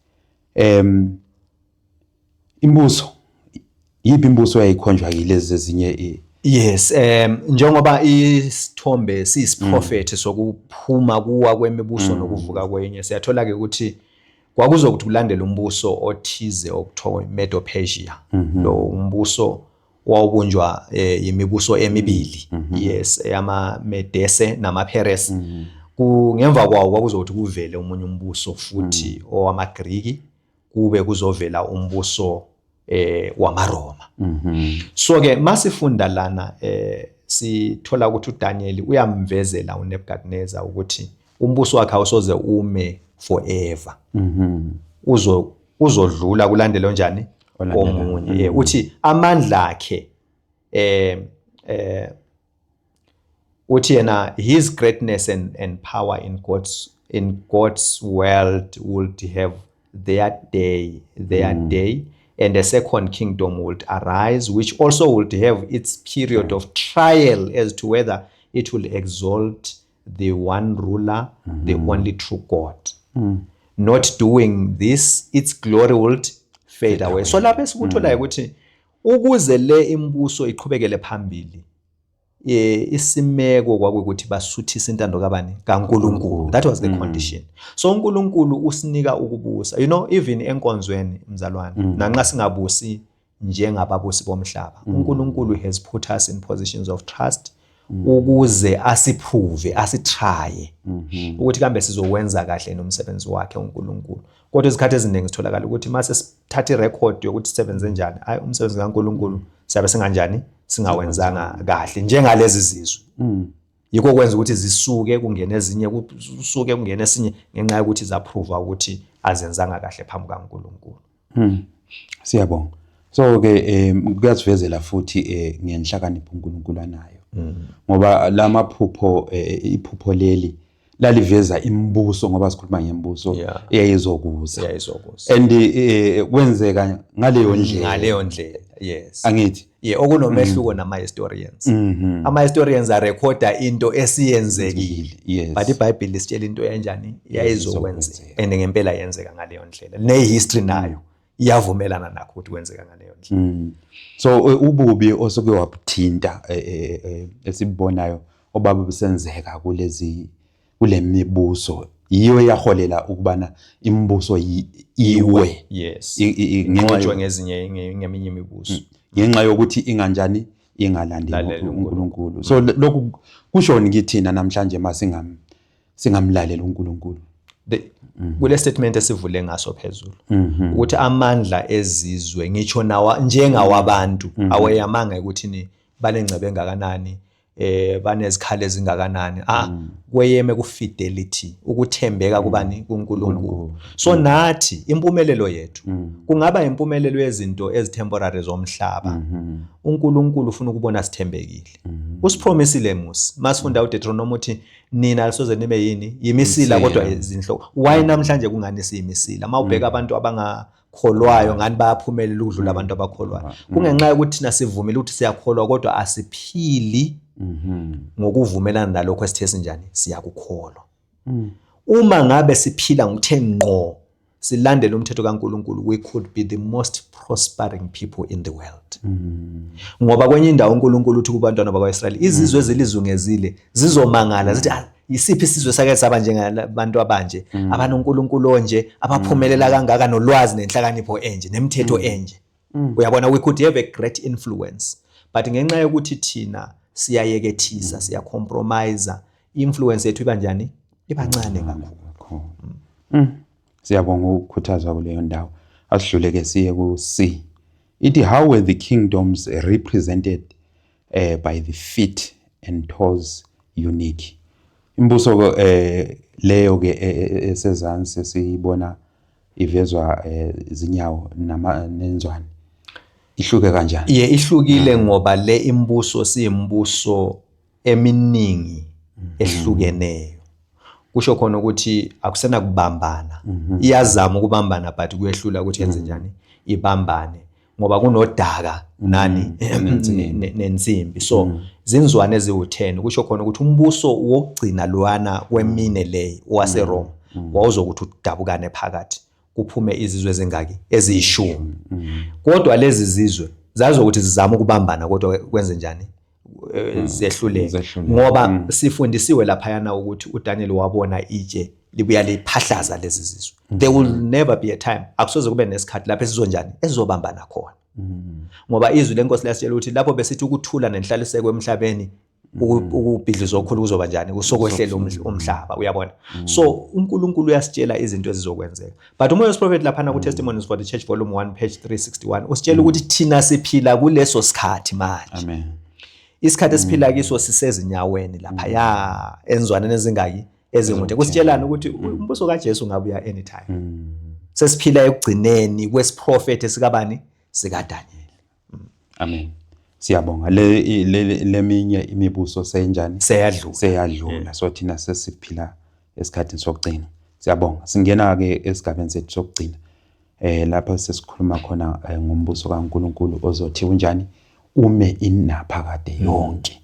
Imbuso, yiphi imbuso eyayikhonjwa yilezi ezinye? Yes, njengoba isithombe siyisiprofethi sokuphuma kuwa kwemibuso nokuvuka kwenye, siyathola ke ukuthi kwakuzokuthi kulandela umbuso othize okuthiwa Medo-Persia. Lo umbuso wawubunjwa imibuso emibili, yes, eyama Medese namaPeres. Ngemva kwawo kwakuzokuthi kuvele omunye umbuso futhi owamaGriki, kube kuzovela umbuso wamaRoma. So ke masifunda lana sithola ukuthi uDaniel uyamvezela uNebuchadnezzar ukuthi umbuso wakhe awusoze ume forever. Uzodlula kulandele onjani? Omunye. Uthi amandla akhe uthi yena his greatness and power in God's world would have their day and a second kingdom would arise, which also would have its period of trial as to whether it will exalt the one ruler, the only true God. Not doing this, its glory would fade away. So lapho esikutholayo ukuthi ukuze le imibuso iqhubekele phambili, isimeko kwakuwukuthi basuthisa intando kabani? KaNkulunkulu. That was the condition. So uNkulunkulu usinika ukubusa, even enkonzweni, mzalwane, nanxa singabusi njengababusi bomhlaba, uNkulunkulu has put us in positions of trust ukuze asiprove, asitry ukuthi kambe sizowenza kahle nomsebenzi wakhe uNkulunkulu. Kodwa izikhathi eziningi sitholakala ukuthi mase sithatha irecord yokuthi sisebenze njani, hayi, umsebenzi kaNkulunkulu siyabe singanjani, singawenzanga kahle njengalezi zizwe. Yikho kwenza ukuthi zisuke kungene ezinye, kusuke kungene esinye, ngenxa yokuthi zaprova ukuthi azenzanga kahle phambi kaNkulunkulu. Siyabonga. So ke kuyasivezela futhi ngenhlakanipho uNkulunkulu anayo. Ngoba lamaphupho, iphupho leli laliveza imibuso, ngoba sikhuluma ngembuso eyayizokuza. Yayizokuza. And kwenzeka ngaleyo ndlela. Ngaleyo ndlela, yes. Angithi? Yeah, okunomehluko nama-historians. Ama-historians arekhoda into esiyenzekile. But iBhayibheli lisitshela into enjani yayizokwenzeka, and ngempela yenzeka ngaleyo ndlela. Ne-history nayo iyavumelana nakho ukuthi kwenzeka ngaleyo ndlela. So ububi osuke wabuthinta esibubonayo obabe busenzeka kulezi, kule mibuso, yiyo eyaholela ukubana imibuso iwe. Yes. Ngenxa inqotshwe ngezinye ngeminye imibuso. Ngenxa yokuthi inganjani, ingalandeli Lalela. uNkulunkulu. So lokhu kushoni kithina namhlanje masingam singamlalela uNkulunkulu? Kule statement esivule ngaso phezulu ukuthi amandla ezizwe, ngitsho nawa njengawabantu, aweyamanga ukuthi ni banengcebo engakanani, banezikhali ezingakanani, kweyeme ku fidelity, ukuthembeka kubani? KuNkulunkulu. So nathi impumelelo yethu kungaba impumelelo yezinto ezitemporary zomhlaba, uNkulunkulu ufuna ukubona sithembekile. Usipromisile musi masifunda uDeuteronomy, uthi nina alisoze nibe yini? Yimisila, kodwa izinhloko. Why namhlanje kungani siyimisila? Mawubheka abantu abangakholwayo, ngani bayaphumelela ukudlula abantu abakholwayo? Kungenxa yokuthi thina sivumile ukuthi siyakholwa, kodwa asiphili ngokuvumelana nalokho esithe sinjani, siyakukholwa. Uma ngabe siphila ngokuthe ngqo, silandele umthetho kaNkulunkulu, we could be the most prospering people in the world, ngoba kwenye indawo uNkulunkulu uthi kubantwana bakwaIsrayeli, izizwe ezilizungezile zizomangala zithi, "Ah, isiphi isizwe sake saba njengabantu abanje, abanoNkulunkulu onje, abaphumelela kangaka, nolwazi nenhlakanipho enje nemithetho enje?" Uyabona, we could have a great influence, but ngenxa yokuthi thina siyayekethisa, siyacompromise, influence yethu iba njani? Iba ncane kakhulu. Siyabonga ukukhuthazwa kuleyo ndawo. Asidlule ke siye ku C. Ithi, how were the kingdoms represented by the feet and toes unique? Imbuso ke leyo ke esezansi esiyibona ivezwa izinyawo nama nenzwane, ihluke kanjani? Ye, ihlukile ngoba le imbuso siyimbuso eminingi ehlukeneyo. Kusho khona ukuthi akusena kubambana. Iyazama ukubambana, but kuyehlula ukuthi yenze njani ibambane. Ngoba kunodaka nani nensimbi, so zinzwane eziwu-10, kusho khona ukuthi umbuso wokugcina lwana wemine le waseRoma wawuzokuthi udabukane phakathi, kuphume izizwe ezingaki? Eziyishumi. Kodwa lezi zizwe zazokuthi zizama ukubambana, kodwa kwenze njani? Zehluleke. Zehluleke. Ngoba sifundisiwe laphayana ukuthi uDaniel wabona itshe libuya liphahlaza lezi zizwe. There will never be a time, akusoze kube nesikhathi lapho esizonjani, esizobambana khona, ngoba izwi lenkosi liyasitshela ukuthi lapho besithi ukuthula nenhlaliseko emhlabeni, ukubhidlizwa okukhulu kuzoba njani? Kusokwehlela umhlaba, uyabona? So uNkulunkulu uyasitshela izinto ezizokwenzeka, but umoya wesiprofethi laphana ku-Testimonies for the Church, volume 1, page 361, usitshela ukuthi thina siphila kuleso sikhathi manje. Amen. Isikhathi esiphila kiso sisezinyaweni laphaya enzwaneni ezingaki? Ezingude. Kusitshelani? Ukuthi umbuso kaJesu ungabuya anytime. Sesiphila ekugcineni kwesiprofethi sikabani? SikaDaniel. Amen, siyabonga. Le leminye imibuso seyinjani? Seyadlula. Seyadlula, so thina sesiphila esikhathini sokugcina. Siyabonga. Singena ke esigabeni sethu sokugcina, lapha sesikhuluma khona ngombuso kaNkuluNkulu ozothi unjani, ume inaphakade yonke.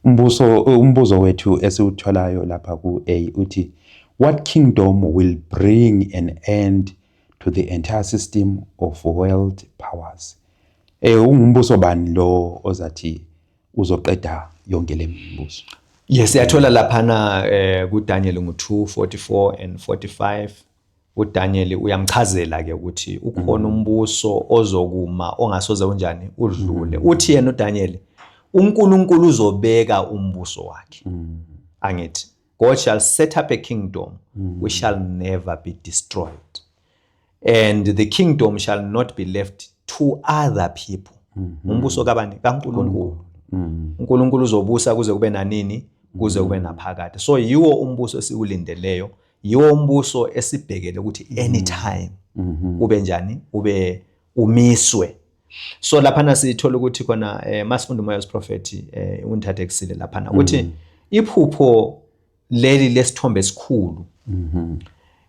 Umbuso, umbuzo wethu esiwutholayo lapha ku A uthi, what kingdom will bring an end to the entire system of world powers? Ungumbuso bani lo ozathi uzoqeda yonke le mibuso? Yes, siyathola laphana kuDaniel ngu-2:44 and 45. uDaniel uyamchazela ke ukuthi ukhona umbuso ozokuma ongasoze unjani, udlule. Uthi yena uDaniel, uNkulunkulu uzobeka umbuso wakhe, angithi? God shall set up a kingdom which shall never be destroyed, and the kingdom shall not be left to other people. Umbuso kabani? KaNkulunkulu. uNkulunkulu uzobusa kuze kube nanini? Kuze kube naphakade. So yiwo umbuso esiwulindeleyo, yiwo umbuso esibhekele ukuthi anytime ube njani, ube umiswe. So laphana sithola ukuthi khona masifunda umoya wesiprofethi, unthathe kusile laphana ukuthi iphupho leli lesithombe esikhulu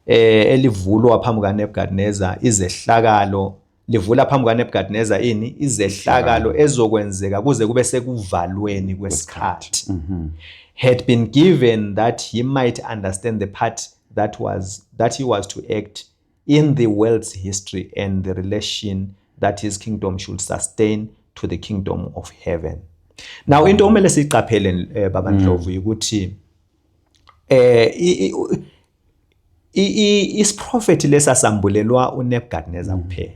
elivulwa phambi kaNebuchadnezzar, izehlakalo livula phambi kaNebuchadnezzar ini? Izehlakalo ezokwenzeka kuze kube sekuvalweni kwesikhathi, had been given that he might understand the part that he was to act in the world's history and the relation that his kingdom should sustain to the kingdom of heaven. Now into okumele siyiqaphele, baba Ndlovu, ukuthi isiprofethi lesasambulelwa uNebuchadnezzar kuphela.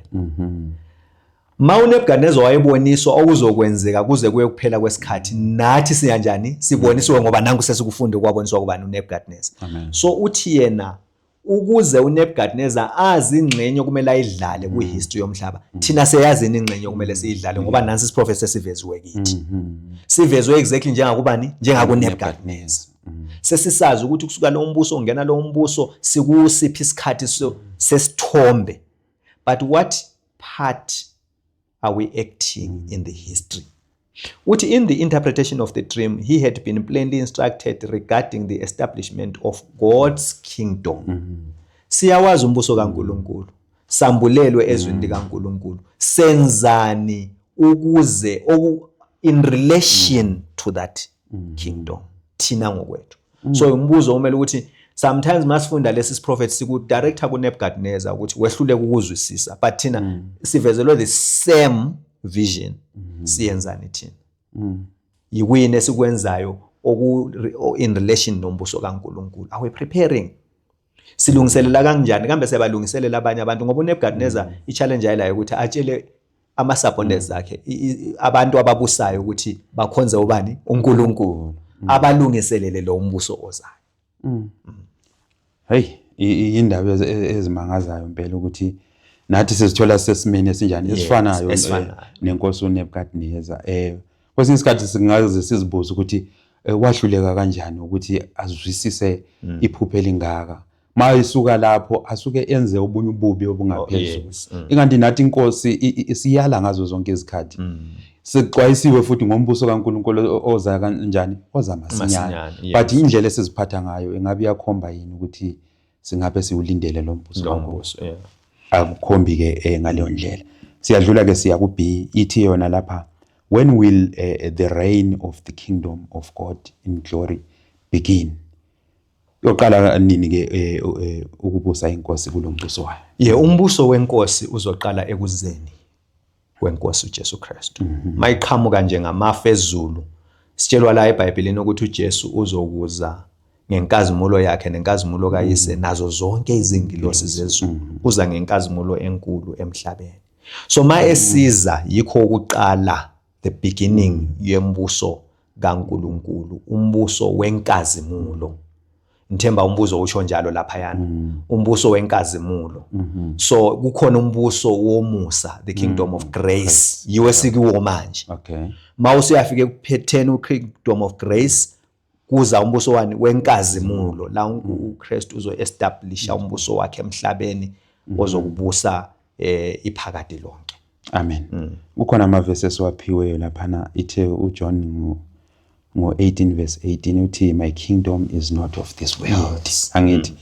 Ma uNebuchadnezzar wayeboniswa okuzokwenzeka kuze kuye kuphela kwesikhathi, nathi siyanjani? Sibonisiwe, ngoba nanku sesikufunde okwaboniswa kubani? uNebuchadnezzar. So uthi yena ukuze uNebuchadnezzar azi ingxenye okumele ayidlale kwihistory yomhlaba, thina seyazini ingxenye okumele siyidlale, ngoba nansi isiprofethi sesiveziwe kithi, sivezwe exactly njengakubani? NjengakuNebuchadnezzar. Sesisazi ukuthi kusuka lo mbuso ungena lo mbuso, sikusiphi isikhathi sesithombe, but what part are we acting in the history? Uthi in the interpretation of the dream he had been plainly instructed regarding the establishment of God's kingdom. Siyawazi umbuso kaNkuluNkulu, sambulelwe ezwini likaNkuluNkulu. Senzani ukuze in relation to that kingdom thina ngokwethu? So umbuzo umele ukuthi sometimes masifunda lesi prophet siku director ku Nebuchadnezzar ukuthi wehluleka ukuzwisisa, but thina sivezelwe the same vision. Siyenzani thina? Yikuyini esikwenzayo oku in relation nombuso kaNkuluNkulu? Are we preparing? Silungiselela kanjani? Kambe siyabalungiselela abanye abantu? Ngoba uNebuchadnezzar i-challenge ayilayo ukuthi atshele ama-subordinates akhe, abantu ababusayo, ukuthi bakhonze ubani? uNkulunkulu, abalungiselele lo mbuso ozayo. Hey, indaba ezimangazayo impela ukuthi nathi sizithola sesimeni esinjani, esifanayo esifanayo. Nenkosi uNebuchadnezzar. Kwesinye isikhathi singaze sizibuze ukuthi wahluleka kanjani ukuthi azwisise iphupho elingaka. Ma isuka lapho asuke enze obunye ububi obungaphezulu. Inganti nathi inkosi isiyala ngazo zonke izikhathi. Sixwayisiwe futhi ngombuso kaNkulunkulu oza kanjani, oza masinyane. Masinyane, But indlela esiziphatha ngayo ingabe iyakhomba yini ukuthi singabe siwulindele lo mbuso lo kaNkulunkulu? Mbuso, yeah. Akukhombi ke ngaleyo ndlela. Siyadlula ke siya ku B, ithi yona lapha, when will the reign of the kingdom of God in glory begin? Yoqala nini ke ukubusa inkosi kulombuso wayo? Ye, umbuso wenkosi uzoqala ekuzeni kwenkosi uJesu Kristu. Mayiqhamuka nje ngamafu ezulu, sitshelwa la eBhayibhelini ukuthi uJesu uzokuza ngenkazimulo yakhe nenkazimulo kaYise nazo zonke izingilosi zezulu. Uza ngenkazimulo enkulu emhlabeni. So ma esiza, yikho ukuqala, the beginning yembuso kaNkuluNkulu, umbuso wenkazimulo. Ngithemba umbuzo usho njalo laphayana, umbuso wenkazimulo. So kukhona umbuso womusa, the kingdom of grace, yiwo esikuwo manje. Ma usuyafika ekuphetheni u-kingdom of grace, kuza umbuso wani? Wenkazimulo, la uKristu uzo-establisha umbuso wakhe emhlabeni ozokubusa iphakade lonke. Amen. Kukhona amavesi esiwaphiweyo laphana, ithe uJohn ngo 18 verse 18 uthi, "My kingdom is not of this world." Angithi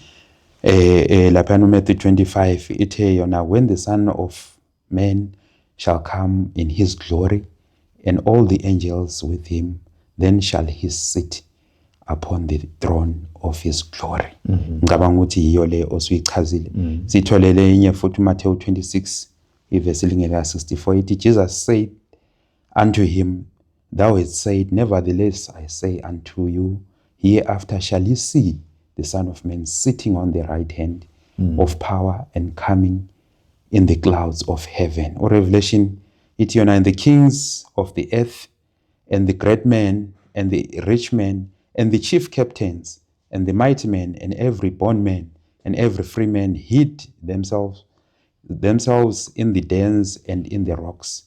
laphana uMatthew 25 ithe yona, "When the Son of Man shall come in his glory and all the angels with him, then shall he sit upon the throne of his glory." Ngicabanga ukuthi yiyo le osuyichazile. Sitholele enye futhi, uMatthew 26 ivesi lingela 64, ithi, "Jesus said unto him, Thou hast said, nevertheless I say unto you, hereafter shall ye see the Son of Man sitting on the right hand of power and coming in the clouds of heaven." Or Revelation ithi yona, "And the kings of the earth and the great men and the rich men and the chief captains and the mighty men and every bondman and every free man hid themselves in the dens and in the rocks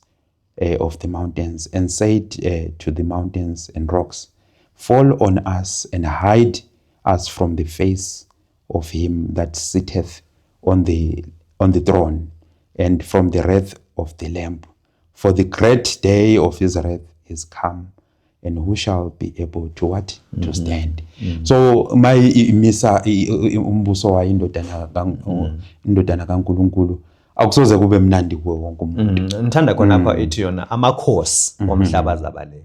of the mountains, and said to the mountains and rocks, Fall on us and hide us from the face of him that sitteth on the throne and from the wrath of the Lamb. For the great day of his wrath is come, and who shall be able to what? To stand?" So mayimisa umbuso wayo indodana kaNkuluNkulu, akusoze kube mnandi kuwe wonke umuntu. Ngithanda khonapha ithi yona amakhosi omhlaba azabaleka.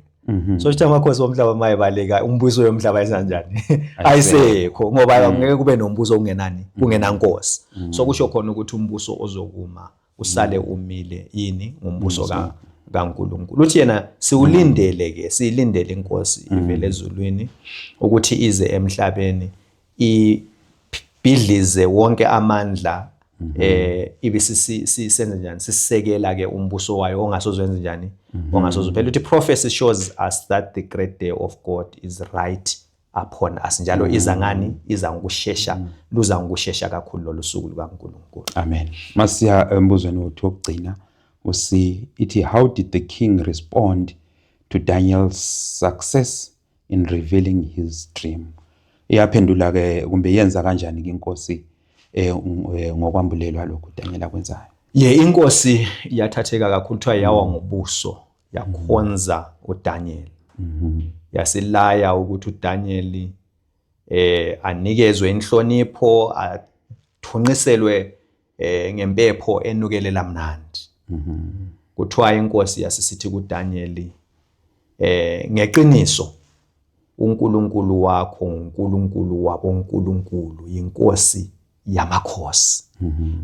So ukuthi amakhosi omhlaba mayebaleka, umbuso yomhlaba ayisanjani? Ayisekho, ngoba ngeke kube nombuso ungenani, kungenankosi. So kusho khona ukuthi umbuso ozokuma usale umile yini? Ngumbuso kaNkuluNkulu. Uthi yena siwulindele ke, siyilindele inkosi ivele ezulwini ukuthi ize emhlabeni, ibhidlize wonke amandla, ibe senze njani? Sisekela ke umbuso wayo ongasozenze njani, ongasoze phela. Uthi prophecy shows us that the great day of God is right upon us. Njalo iza ngani? Iza ngokushesha, luza ngokushesha kakhulu lolu suku lukaNkulunkulu. Amen. Masiya embuzweni wethu wokugcina, usi ithi, how did the king respond to Daniel's success in revealing his dream? Iyaphendula ke kumbe yenza kanjani ke inkosi ngokwambulelwa lokhu Daniel akwenzayo? Ye, inkosi yathatheka kakhulu, kuthiwa yawa ngobuso, yakhonza uDaniel, yasilaya ukuthi uDaniel anikezwe inhlonipho, athunqiselwe ngempepho enukelela mnandi. Kuthiwa inkosi yasisithi kuDaniel, "Ngeqiniso uNkulunkulu wakho uNkulunkulu wabonkulunkulu, inkosi yamakhosi."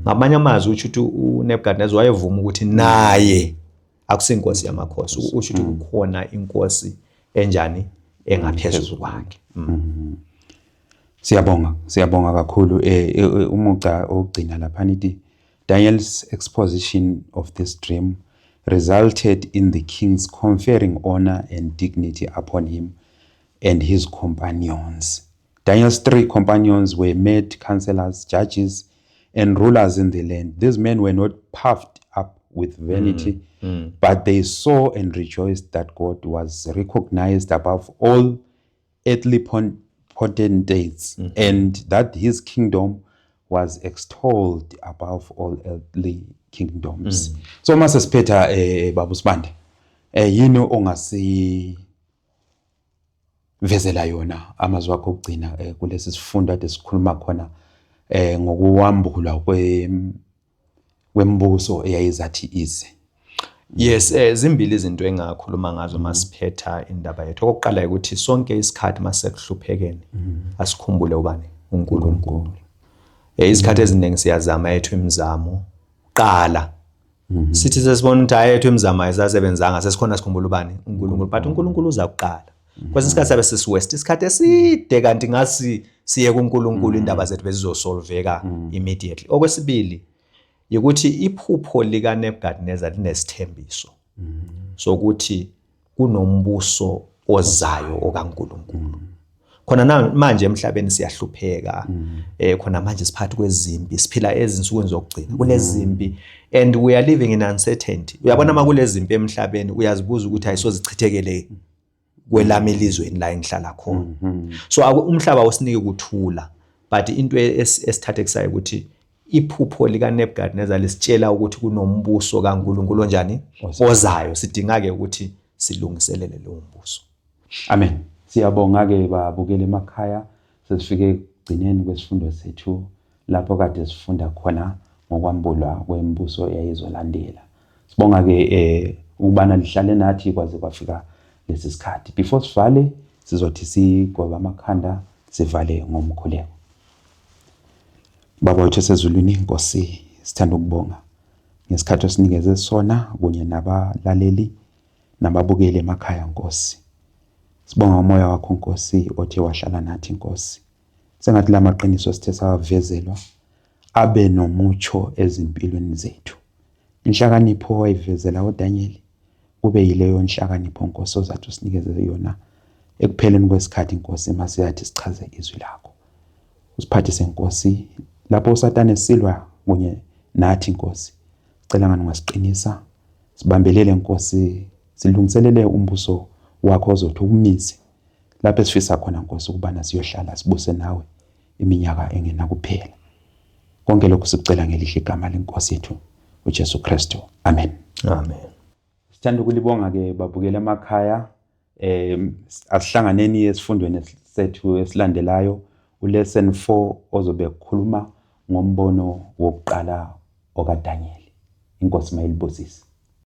Ngamanye amazwi usho ukuthi uNebuchadnezzar wayevuma ukuthi naye akusinkosi yamakhosi, usho ukuthi kukhona inkosi enjani? Engaphezulu kwakhe. Siyabonga, siyabonga kakhulu. Umugca ogcina lapha nithi, "Daniel's exposition of this dream resulted in the king's conferring honor and dignity upon him and his companions. Daniel's three companions were made counselors, judges, and rulers in the land. These men were not puffed up with vanity, but they saw and rejoiced that God was recognized above all earthly potentates and that his kingdom was extolled above all earthly kingdoms." So mase siphetha, Baba Sibande, yini ongasi vezela yona, amazwi akho okugcina kulesi sifundo ade sikhuluma khona ngokuwambulwa kwembuso eyayizathi ize? Yes, zimbili izinto engakhuluma ngazo masiphetha indaba yethu. Okokuqala ukuthi sonke isikhathi masekuhluphekeni asikhumbule ubani? uNkulunkulu. Izikhathi eziningi siyazama yethu imizamo qala. Sithi sesibona ukuthi hayi yethu imizamo ayisasebenzanga, sesikhona sikhumbula ubani? uNkulunkulu. But uNkulunkulu uza kuqala. Kwesinye isikhathi sabe sesiwaste isikhathi eside kanti ngasi siye kuNkulunkulu indaba zethu bezizosolveka immediately. Okwesibili ukuthi iphupho likaNebukadnezar linesithembiso sokuthi kunombuso ozayo okaNkulunkulu. Khona manje emhlabeni siyahlupheka, khona manje siphakathi kwezimpi, siphila ezinsukwini zokugcina, kunezimpi and we are living in uncertainty. Uyabona uma kulezimpi emhlabeni uyazibuza ukuthi ayisozichithekele kwelami elizweni la engihlala khona. So umhlaba awusiniki ukuthula, but into esithathekisayo ukuthi iphupho likaNebukadnezar lisitshela ukuthi kunombuso kaNkulunkulu onjani ozayo. Sidinga-ke ukuthi silungiselele lowo mbuso. Amen. Siyabonga-ke babukeli emakhaya, sesifike ekugcineni kwesifundo sethu lapho kade sifunda khona ngokwambulwa kwemibuso eyayizolandela. Sibonga-ke ukubana lihlale nathi kwaze kwafika lesi sikhathi. Before sivale, sizothi sigobe amakhanda sivale ngomkhuleko. Baba wethu osezulwini, Nkosi, sithanda ukubonga ngesikhathi osinikeze sona kunye nabalaleli nababukeli emakhaya, Nkosi. Sibonga umoya wakho, Nkosi, othe wahlala nathi, Nkosi. Sengathi la maqiniso sithe sawavezelwa abe nomutsho ezimpilweni zethu. Inhlakanipho owayivezela uDanyeli kube yileyo nhlakanipho, Nkosi, ozathi usinikeze yona ekupheleni kwesikhathi, Nkosi, masiyathi sichaze izwi lakho. Usiphathise, Nkosi, lapho uSatane silwa kunye nathi, Nkosi. Sicela ngani ungasiqinisa, sibambelele, Nkosi, silungiselele umbuso wakho ozothi ukumise lapho esifisa khona, Nkosi, ukubana siyohlala sibuse nawe iminyaka engenakuphela. Konke lokhu sikucela ngelihle igama lenkosi yethu uJesu Kristu. Amen. Amen. Sithanda ukulibonga ke babukele emakhaya. Asihlanganeni esifundweni sethu esilandelayo ulesson 4 ozobe kukhuluma ngombono wokuqala okaDaniel. Inkosi mayilibusise.